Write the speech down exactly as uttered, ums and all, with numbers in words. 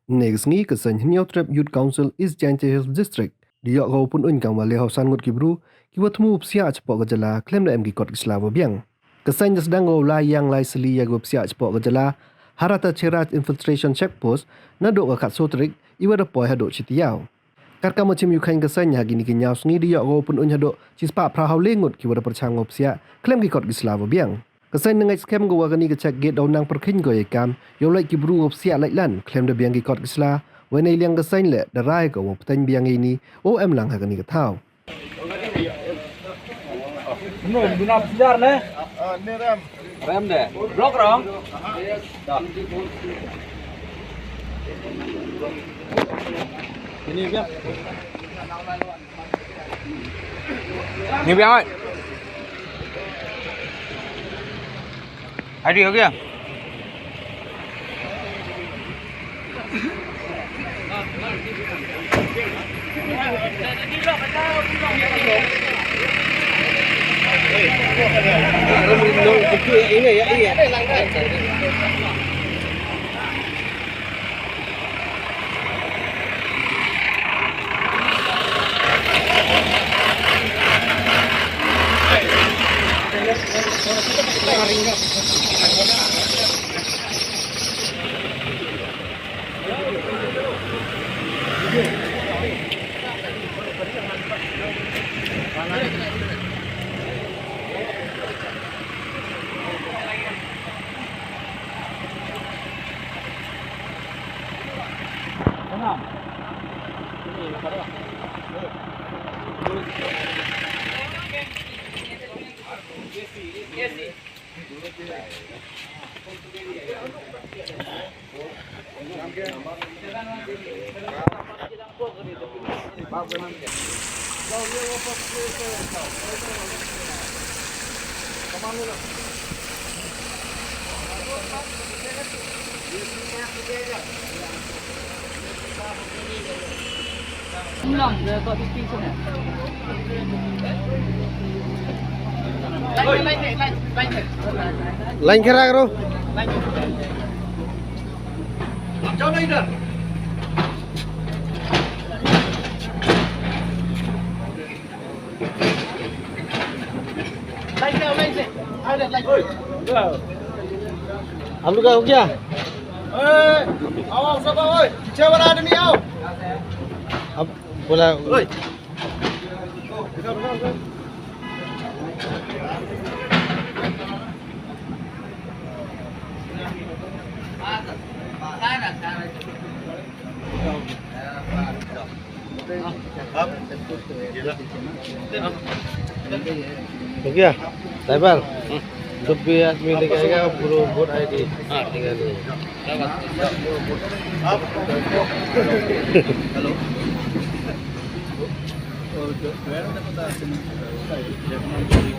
Ynne ka sngi ka seiñ Hynñiewtrep Youth Council East Jaintia Hills District da yoh ko wow pynuiñ kam wa le haw san ngut ki bru ki wa thmu wow psiah chapoh ka jylla khlem da em ki kot ki sla wa biang. Ka seiñ da sdang ko wow lai yang lai sylli ya ki wa psiah chapoh ka jylla ha Ratacherra Infiltration Check Post nadooh ka khatsoo tarik i wa da poi hadooh chi taiaw. Katkam wa chim yukheiñ ka seiñ, ha kini ki ynñiaw sngi da yoh ko wow pynuiñ hadooh chispah phra haw le ngut ki wa da pyrchang wow psiah khlem ki kot ki sla wa biang. Ka seiñ da ngeit skhem ko wa kani ka check gate daw nang pyrkhiñ ko yei kam yow lait ki bru wow psiah laitlan khlem da biang ki kot ki sla. Wei neiliang ka seiñ leh da rai ko wow pteiñ biang yeini wow em lang ha kani ka thaw. Rem de. Block rong. Ni biang oi. Hai di, okay. Line khera karo. आप लोग का हो गया? ए, आओ, आओ, सब आओ, ओए। पीछे वाला आदमी आओ। अब बोला, ओए। हो गया ड्राइवर? जब भी आदमी लेके आएगा, पूरा वोट आईडी। हाँ, ठीक है। हेलो।